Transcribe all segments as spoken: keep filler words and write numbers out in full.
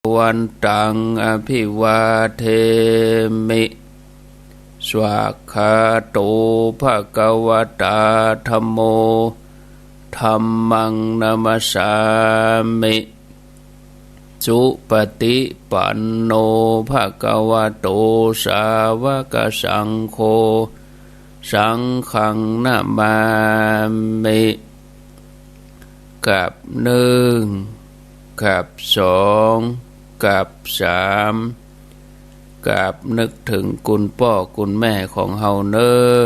วันตัง อภิวาเทมิ สวากขาโต ภะคะวะตา ธัมโม ธัมมัง นะมัสสามิ สุปะฏิปันโน ภะคะวะโต สาวะกะสังโฆ สังฆัง นะมามิ กับนึ่ง กับสอง กับสาม กับนึกเถิงกุณป้อกุณแม่ของเฮาเน่อ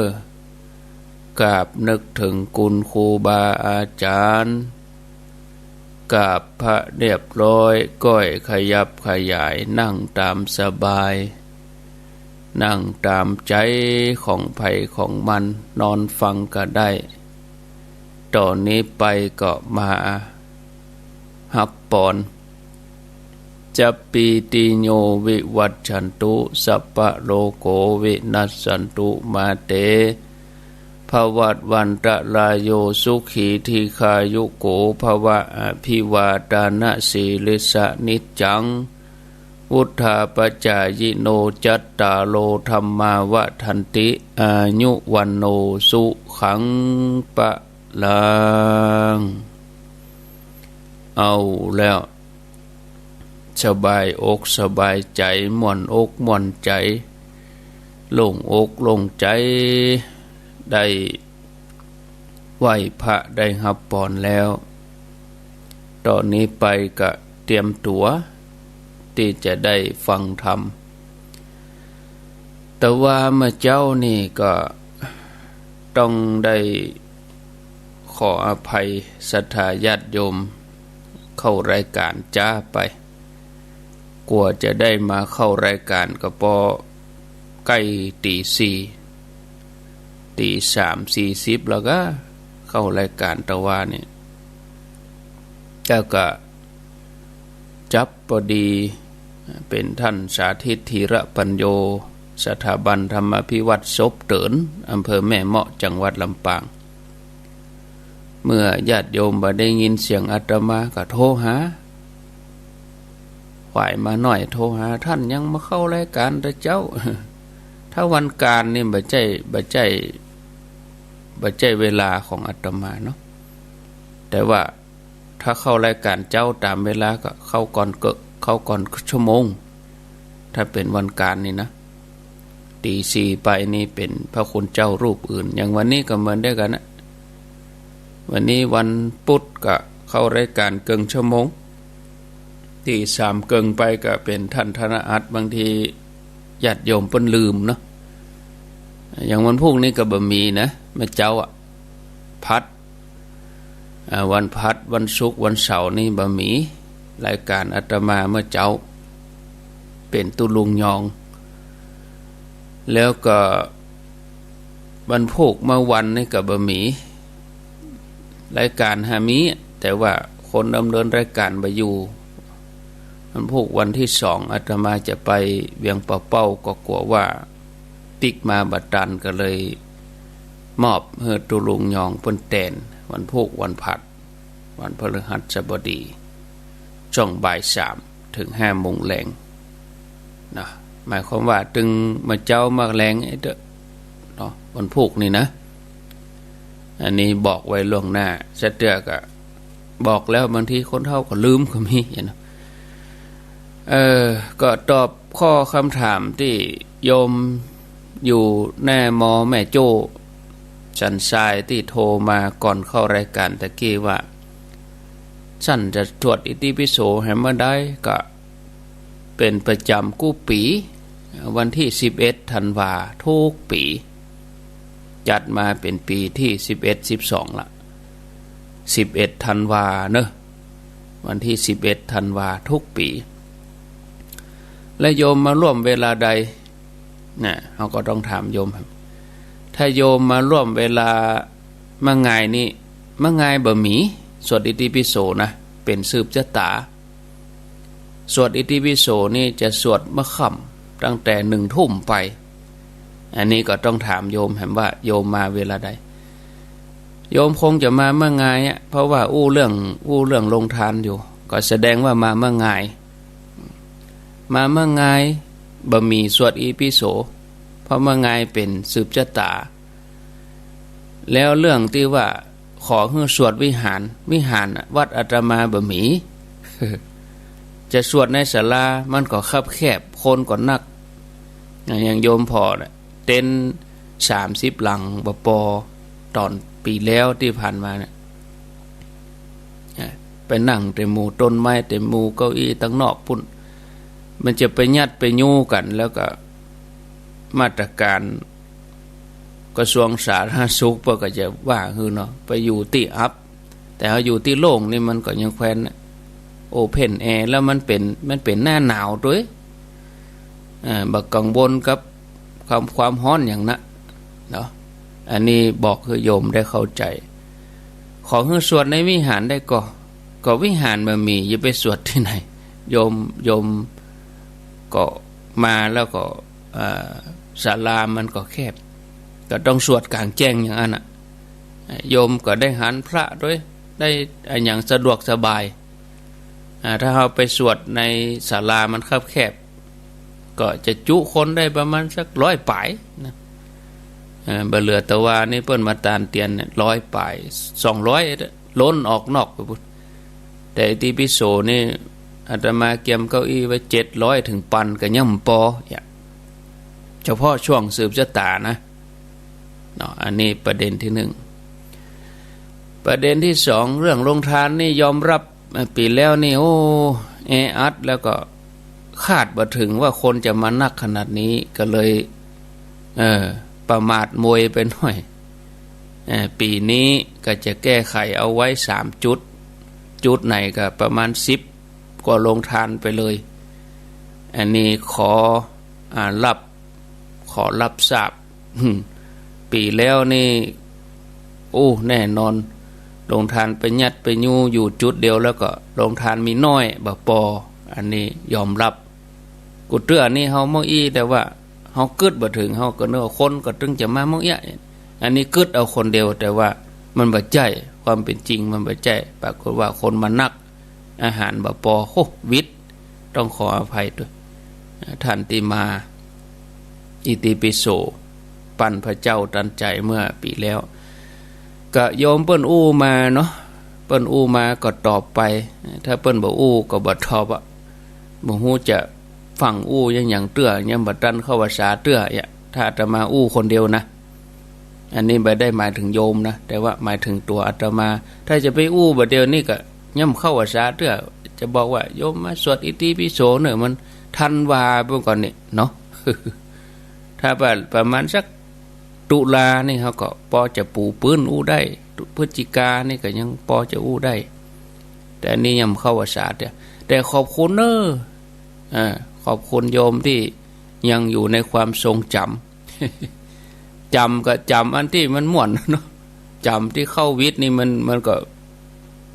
กับนึกเถิงกุณครูบาอาจ๋ารย์ กับพระเรียบร้อย ก้อยขยับขยาย นั่งต๋ามสบาย นั่งต๋ามใจ๋ของใผของมัน นอนฟังก็ได้ ต่อนี้ไปก็มาฮับปอน จัปปีติโย วิวัชชันตุ สัพพะโรโค วินัสสันตุ มาเต ภวัตวันตะรายโย สุขีทีฆายุโก ภวะ อภิวาทานะสีลิสสะ นิจจัง วุฑฒาปะจายิโน จัตตาโร ธัมมา วัฑฒันติ อายุ วัณโณ สุขัง พะลัง เอาแล้ว สบายอกสบายใจ๋ ม่วนอกม่วนใจ๋ โล่งอกโล่งใจ๋ ได้ไหว้พระ ได้ฮับปอนแล้ว ต่อนี้ไปก็เตรียมตั๋วตี้จะได้ฟังธรรม แต่ว่าเมื่อเจ๊านี่ก็ต้องได้ขออภัยศรัทธาญาติโยม เข้ารายก๋านจ๊าไป กว่าจะได้มาเข้ารายก๋านก็ปอใก้ตี๋สี่ ตี๋สามสี่สิบแล้วก็เข้ารายก๋านตะวานี่ แล้วก็จับปอดี เป๋นต้านสาธิต ธีระปัญโญ สถาบันธรรมาภิวัฒน์ ศพเติ๋น อำเภอแม่เมาะ จังหวัดลำปาง เมื่อญาติโยมบ่ได้ยินเสียงอาตมาก็โทรหา ขวายมาหน้อยโทรหา ต้านยังบ่เข้ารายก๋านเต๊อะเจ้า ถ้าวันก๋านนี่บ่ใจ้ บ่ใจ้ บ่ใจ้เวลาของอาตมาเนาะ แต่ว่าถ้าเข้ารายก๋านเจ๊าต๋ามเวลาก็เข้าก่อนเกอะ เข้าก่อนชั่วโมง ถ้าเป๋นวันก๋านนี่นะ ตี๋สี่ไปนี่เป๋นพระคุณเจ้ารูปอื่น อย่างวันนี้ก็เหมือนเดียวกั๋นนะ วันนี้วันปุธก็เข้ารายก๋านเกิ่งชั่วโมง ตี๋สามเกิ่งไปก็เป๋นต้านธนอัต บางทีญาติโยมเปิ้นลืมเนาะ อย่างวันพูกนี่ก็บ่มีนะ เมื่อเจ๊าอะ พัด อ่า วันพัด วันศุกร์ วันเสาร์นี่บ่มีรายก๋านอาตมาเมื่อเจ๊า เป๋นตุ๊ลุงยอง แล้วก็วันพูกเมื่อวันนี่ก็บ่มี รายก๋านหามี แต่ว่าคนดำเนินรายก๋านบ่อยู่ วันพูกวันตี้สองอาตมาจะไปเวียงป่าเป้า ก็กั๋วว่าปิ๊กมาบ่ตัน ก็เลยมอบหื้อตุ๊ลุงยองเปิ้นแตน วันพูก วันพัด วันพฤหัสบดี จ้องบ่ายสามเถิงห้าโมงแลง นะ หมายความว่าตึงมาเจ๊ามาแลงไอ้เต๊อะ เนาะ วันพูกนี่นะ อันนี้บอกไว้ล่วงหน้า ซะเตื้อก็บอกแล้ว บางทีคนเฒ่าก็ลืมก็มีเนาะ เออ ก็ตอบข้อคำถามตี้โยมอยู่แน่มอแม่โจ้ สันทรายตี้โทรมาก่อนเข้ารายก๋านตะกี้ว่า สันจะสวดอิติปิโสแหมเมื่อใด ก็เป๋นประจ๋ำกู้ปี๋ วันตี้สิบเอ็ดธันวากู้ปี๋ จัดมาเป๋นปี๋ตี้สิบเอ็ด สิบสองละ สิบเอ็ดธันวาเนอะ วันตี้สิบเอ็ดธันวากู้ปี๋ และโยมมาร่วมเวลาใด นะ เฮาก็ต้องถามโยม ถ้าโยมมาร่วมเวลาเมื่องายนี่ เมื่องายบ่มีสวดอิติปิโสนะ เป๋นสืบจะต๋า สวดอิติปิโสนี่จะสวดเมื่อค่ำ ตั้งแต่หนึ่งทุ่มไป อันนี้ก็ต้องถามโยมแหมว่าโยมมาเวลาใด โยมคงจะมาเมื่องายอะ เพราะว่าอู้เรื่อง อู้เรื่องโฮงตานอยู่ ก็แสดงว่ามาเมื่องาย มาเมื่องายบ่มีสวดอิติปิโส เพราะเมื่องายเป๋นสืบจะต๋า แล้วเรื่องตี้ว่าขอหื้อสวดวิหาร วิหารน่ะ วัดอาตมาบ่มี จะสวดในศาลามันก็คับแคบ คนก็นัก อย่างโยมผ่อน่ะ เต็นท์สามสิบหลังบ่ปอ ต๋อนปี๋แล้วตี้ผ่านมาเนี่ย อ่ะ ไปนั่งแต่หมู่ต้นไม้ แต่หมู่เก้าอี้ตังนอกปู๊น มันจะไปยัดไปยู้กั๋น แล้วก็มาตรก๋านกระทรวงสาธารณสุขเปิ้นก็จะว่าหื้อเนาะ ไปอยู่ตี้อับ แต่เฮาอยู่ตี้โล่งนี่มันก็ยังแควนน่ะ โอเพ่นแอร์ แล้วมันเป๋น มันเป๋นหน้าหนาวตวย อ่า บ่กังวลกับความ ความฮ้อนหยังนะเนาะ อันนี้บอกหื้อโยมได้เข้าใจ๋ ขอหื้อสวดในวิหารได้ก่อ ก็วิหารบ่มี จะไปสวดตี้ไหน โยม โยมก็มาแล้วก็ เอ่อ ศาลามันก็แคบ ก็ต้องสวดก๋างแจ้งอย่างอั้นน่ะ โยมก็ได้หันพระตวย ได้อะหยังสะดวกสบาย อ่า ถ้าเฮาไปสวดในศาลามันคับแคบ ก็จะจุคนได้ประมาณสักร้อยป๋ายนะ อ่า บ่เหลือแต่ว่านี่เปิ้นมาตานเตียนเนี่ย ร้อยป๋าย สองร้อย ล้นออกนอกไปปู๊น แต่อิติปิโสนี่ อาตมาเกียมเก้าอี้ไว้เจ็ดร้อยเถิงปันก็ยังบ่ปอ เนี่ย เฉพาะช่วงสืบจะต๋านะ เนาะ อันนี้ประเด็นตี้นึ่ง ประเด็นตี้สอง เรื่องโฮงตานนี่ยอมฮับ เอ่อ ปี๋แล้วนี่ โอ้ แออัด แล้วก็คาดบ่เถิงว่าคนจะมานักขนาดนี้ ก็เลย เอ่อ ประมาทมวยไปหน่อย เอ่อ ปี๋นี้ก็จะแก้ไขเอาไว้สามจุด จุดไหนก็ประมาณสิบกว่าโฮงตานไปเลย อันนี้ขอ อ่า ฮับ ขอฮับทราบ อืม ปี๋แล้วนี่ โอ้ แน่นอน โฮงตานไปยัดไปยู้อยู่จุดเดียว แล้วก็โฮงตานมีน้อย บ่ปอ อันนี้ยอมฮับ กู้เตื้อนี่เฮาเม้าอี้ แต่ว่าเฮากึ๊ดบ่เถิง เฮาก็นึกว่าคนก็ตึงจะมาเม้าอี้ อันนี้กึ๊ดเอาคนเดียว แต่ว่ามันบ่ใจ้ ความเป๋นจริงมันบ่ใจ้ ปรากฏว่าคนมานัก อาหารบ่ปอ โห วิด ต้องขออภัยตวย ท่านตี้มาอิติปิโส ปันพระเจ้าตันใจ๋เมื่อปี๋แล้ว ก็โยมเปิ้นอู้มาเนาะ เปิ้นอู้มาก็ตอบไป ถ้าเปิ้นบ่อู้ก็บ่ตอบอะ บ่ฮู้จะฟั่งอู้หยังเตื้อ ยังบ่ตันเข้าพรรษาเตื้ออะ ถ้าอาตมาอู้คนเดียวนะ อันนี้บ่ได้หมายเถิงโยมนะ แต่ว่าหมายเถิงตั๋วอาตมา ถ้าจะไปอู้บ่าเดี่ยวนี้ก็ยังบ่เข้าพรรษาเตื้อ จะบอกว่าโยมมาสวดอิติปิโสเน่อ มันธันวาปู๊นก่อนี่เนาะ ถ้าว่าประมาณสักตุลานี่เฮาก็ปอจะปูปื๊นอู้ได้ พฤศจิกานี่ก็ยังปอจะอู้ได้ แต่อันนี้ยังบ่เข้าพรรษาเตื้อ แต่ขอบคุณเน่อ อ่า ขอบคุณโยมตี้ยังอยู่ในความทรงจ๋ำ จ๋ำก็จ๋ำอันตี้มันม่วนเนาะ จ๋ำตี้เข้าวิทย์นี่มัน มันก็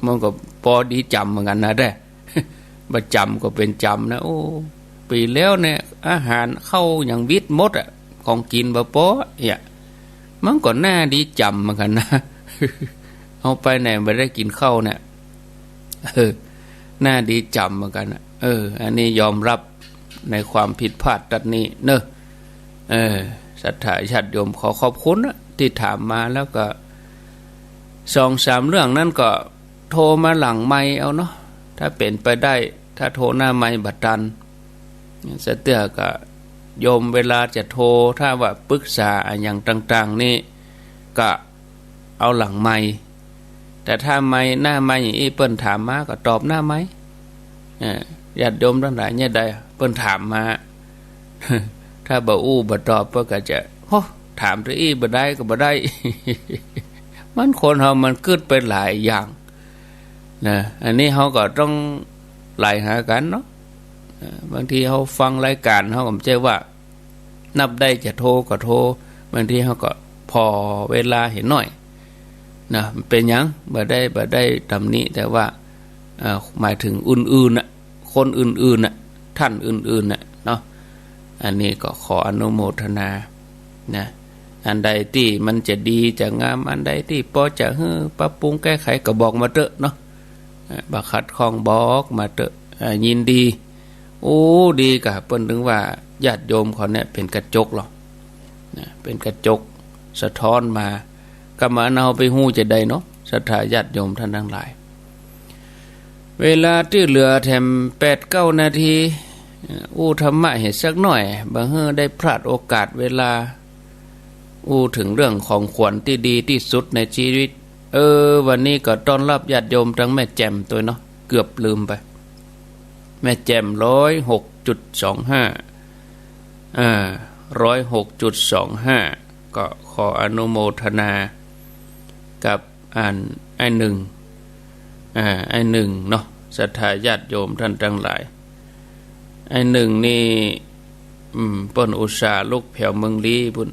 มันก็ปอดีจ๋ำเหมือนกั๋นนะแต๊ บ่จ๋ำก็เป๋นจ๋ำนะ โอ้ ปี๋แล้วเนี่ย อาหารเข้าหยังวิทย์หมดอะ ของกิ๋นบ่ปออะ มันก็น่าดีจ๋ำเหมือนกั๋นนะ เฮาไปไหนบ่ได้กิ๋นข้าวเนี่ย เออ น่าดีจ๋ำเหมือนกั๋นนะ เออ อันนี้ยอมฮับในความผิดพลาดตั๊ดนี้เนาะ เออ ศรัทธาญาติโยมขอขอบคุณนะตี้ถามมา แล้วก็สองสามเรื่องนั้นก็โทรมาหลังไมค์เอาเนาะ ถ้าเป๋นไปได้ ถ้าโทรหน้าไมค์บ่ตัน สะเตื้อก็โยมเวลาจะโทร ถ้าว่าปรึกษาอะหยังต่างๆ นี่ ก็เอาหลังไมค์ แต่ถ้าไมค์ หน้าไมค์อย่างอี้เปิ้นถามมาก็ตอบหน้าไมค์ เอ่อ ญาติโยมตังหลายเนี่ยได้ เปิ้นถามมา ถ้าบ่อู้บ่ตอบเปิ้นก็จะ โห ถามตะอี้บ่ได้ก็บ่ได้ มันคนเฮามันกึ๊ดไปหลายอย่าง นะ อันนี้เฮาก็ต้องไหลหากั๋นเนาะ เอ่อ บางทีเฮาฟังรายก๋านเฮาก็บ่ใจ้ว่า นับได้จะโทรก็โทร บางทีเฮาก็ผ่อเวลาหื้อหน้อยนะ บ่เป๋นหยัง บ่ได้ บ่ได้ตำหนิ แต่ว่า เอ่อ หมายเถิงอื่นๆ น่ะ คนอื่นๆ น่ะ ท่านอื่นๆ น่ะเนาะ อันนี้ก็ขออนุโมทนานะ อันใดตี้มันจะดีจะงาม อันใดตี้ปอจะหื้อปรับปรุงแก้ไขก็บอกมาเต๊อะเนาะ เอ่อ บ่ขัดข้องบอกมาเต๊อะ เอ่อ ยินดี โอ้ ดีก่ะ เปิ้นตึงว่าญาติโยมเขาเนี่ยเป๋นกระจกหรอ นะ เป๋นกระจกสะท้อนมา กำมาอันเฮาไปฮู้จะใดเนาะ ศรัทธาญาติโยมท่านตังหลาย เวลาตี้เหลือแถมแปดเก้านาที อู้ธรรมะเหียสักหน้อย บ่หื้อได้พลาดโอกาสเวลา อู้เถิงเรื่องของขวัญตี้ดีตี้สุดในจีวิต เออ วันนี้ก็ต้อนฮับญาติโยมตังแม่แจ่มตวยเนาะ เกือบลืมไป แม่แจ่ม ร้อยหกจุดสองห้า อ่า ร้อยหกจุดสองห้า ก็ขออนุโมทนากับ อัน อ้ายนึ่ง อ่า อ้ายนึ่งเนาะ ศรัทธาญาติโยมท่านตังหลาย อ้ายนึ่งนี่ อืม เปิ้นอุตส่าห์ลุกแผวเมืองลี้ปู้น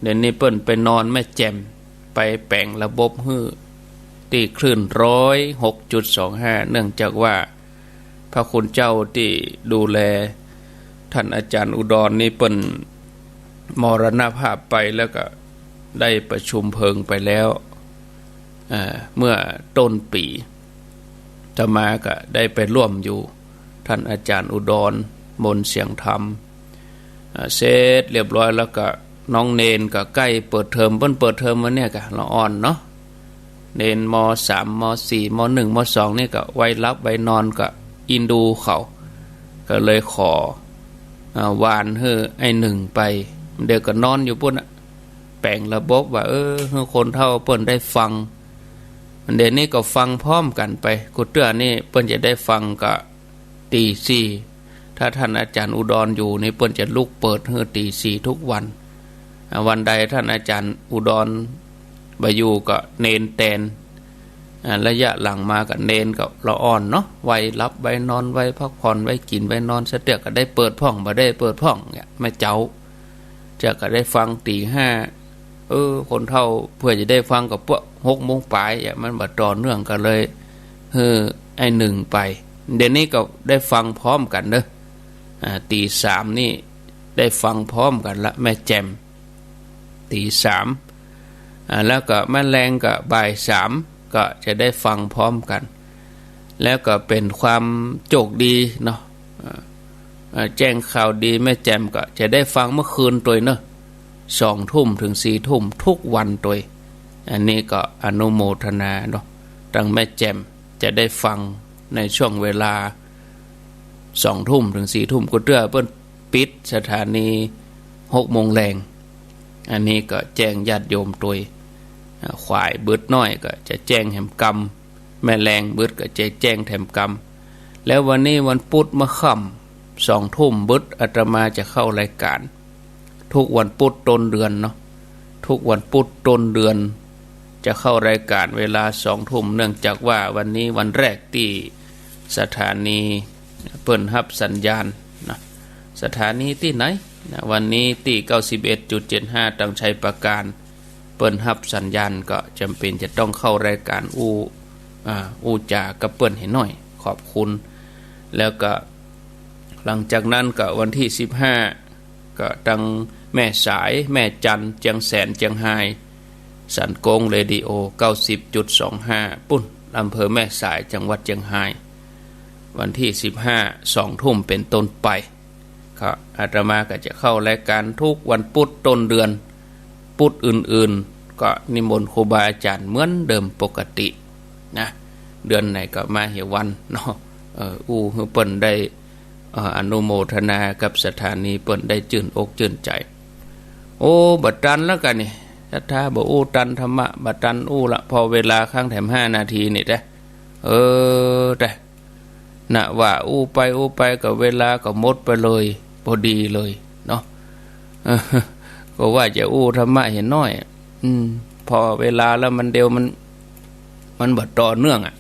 เดี๋ยวนี้เปิ้นไปนอนแม่แจ่ม ไปแป๋งระบบหื้อ ตี้คลื่น ร้อยหกจุดสองห้า เนื่องจากว่า พระคุณเจ้าตี้ดูแลท่านอาจารย์อุดรนี่เปิ้นมรณภาพไปแล้วก็ได้ประชุมเพลิงไปแล้ว เอ่อ เมื่อต้นปี๋ อาตมาก็ได้ไปร่วมอยู่ ท่านอาจารย์อุดร มนต์เสียงธรรม อ่า เสร็จเรียบร้อยแล้วก็น้องเณรก็ใก้เปิดเทอม เปิ้นเปิดเทอมวันเนี้ยก่ะ ละอ่อนเนาะ เณร ม.สาม ม.สี่ ม.หนึ่ง ม.สอง นี่ก็ไว้หลับไว้นอนก็อินดูเขา ก็เลยขอ อ่า วานหื้ออ้ายนึ่งไป เดี๋ยวก็นอนอยู่ปู้นน่ะ แป๋งระบบว่า เออ หื้อคนเฒ่าเปิ้นได้ฟัง เดี๋ยวนี้ก็ฟังพร้อมกั๋นไป กู้เตื้อนี่เปิ้นจะได้ฟังก็ ตีสี่ ถ้าท่านอาจารย์อุดรอยู่นี่เปิ้นจะลุกเปิดหื้อตีสี่ทุกวัน อ่า วันใดท่านอาจารย์อุดรบ่อยู่ก็เณรแตน อ่า ระยะหลังมาก็เณรก็ละอ่อนเนาะ ไว้หลับไว้นอน ไว้พักผ่อน ไว้กิ๋นไว้นอน สะเตื้อก็ได้เปิดพ่อง บ่ได้เปิดพ่องเนี่ย แม่เจ้า จะก็ได้ฟังตีห้า เออ คนเฒ่าเปื้อจะได้ฟังก็เปื้อหกโมงป๋ายอะ มันบ่ต่อเนื่อง ก็เลยหื้ออ้ายนึ่งไป เดี๋ยวนี้ก็ได้ฟังพร้อมกั๋นเนาะ อ่า ตีสามนี่ได้ฟังพร้อมกั๋นละ แม่แจ่ม ตีสาม อ่า แล้วก็แม่แลงก็บ่ายสาม ก็จะได้ฟังพร้อมกั๋น แล้วก็เป๋นความโจคดีเนาะ อ่า อ่า แจ้งข่าวดี แม่แจ่มก็จะได้ฟังเมื่อคืนตวยเนาะ สองทุ่มเถิงสี่ทุ่มทุกวันตวย อันนี้ก็อนุโมทนาเนาะ ตังแม่แจ่มจะได้ฟังในช่วงเวลาสองทุ่มเถิงสี่ทุ่ม กู้เตื้อเปิ้นปิดสถานีหกโมงแลง อันนี้ก็แจ้งญาติโยมตวย อ่า ขวายบึดน้อยก็จะแจ้งแถมกำ แม่แลงบึดก็จะแจ้งแถมกำ แล้ววันนี้วันปุ๊ดเมื่อค่ำสองทุ่มบึด อาตมาจะเข้ารายการ ทุกวันปุ๊ดต้นเดือนเนาะ ทุกวันปุ๊ดต้นเดือน จะเข้ารายการเวลาสองทุ่ม เนื่องจากว่าวันนี้วันแรกตี้สถานีเปิ้นฮับสัญญาณนะ สถานีตี้ไหนนะ วันนี้ตี้ เก้าสิบเอ็ดจุดเจ็ดห้า ตังชัยปราการ เปิ้นฮับสัญญาณก็จ๋ำเป๋นจะต้องเข้ารายการอู้ อ่า อู้จ๋ากับเปิ้นหื้อหน้อย ขอบคุณ แล้วก็หลังจากนั้นก็วันตี้สิบห้า ก็ตังแม่สาย แม่จัน เจียงแสน เจียงฮาย สันโกงเรดิโอ เก้าสิบจุดสองห้า ปู้น อำเภอแม่สาย จังหวัดเจียงฮาย วันตี้สิบห้า สองทุ่มเป๋นต้นไป ก็อาตมาก็จะเข้ารายการทุกวันปุ๊ดต้นเดือน ปุ๊ดอื่นๆ ก็นิมนต์ครูบาอาจ๋ารย์เหมือนเดิมปกตินะ เดือนไหนก็มาเหียวันเนาะ เออ อู้หื้อเปิ้นได้ เอ่อ อนุโมทนากับสถานีเปิ้นได้จื้นอกจื้นใจ๋ โอ้ บ่ตันแล้วกั๋นนี่ ศรัทธาบ่อู้ตันธรรมะ บ่ตันอู้ละ ผ่อเวลาครั้งแถมห้านาทีนี่แต๊ เออ แต๊ นะว่าอู้ไปอู้ไปก็เวลาก็หมดไปเลย พอดีเลยเนาะ เออ ก็ว่าจะอู้ธรรมะหื้อหน้อย อืม ผ่อเวลาแล้วมันเดียวมัน มันบ่ต่อเนื่องอะ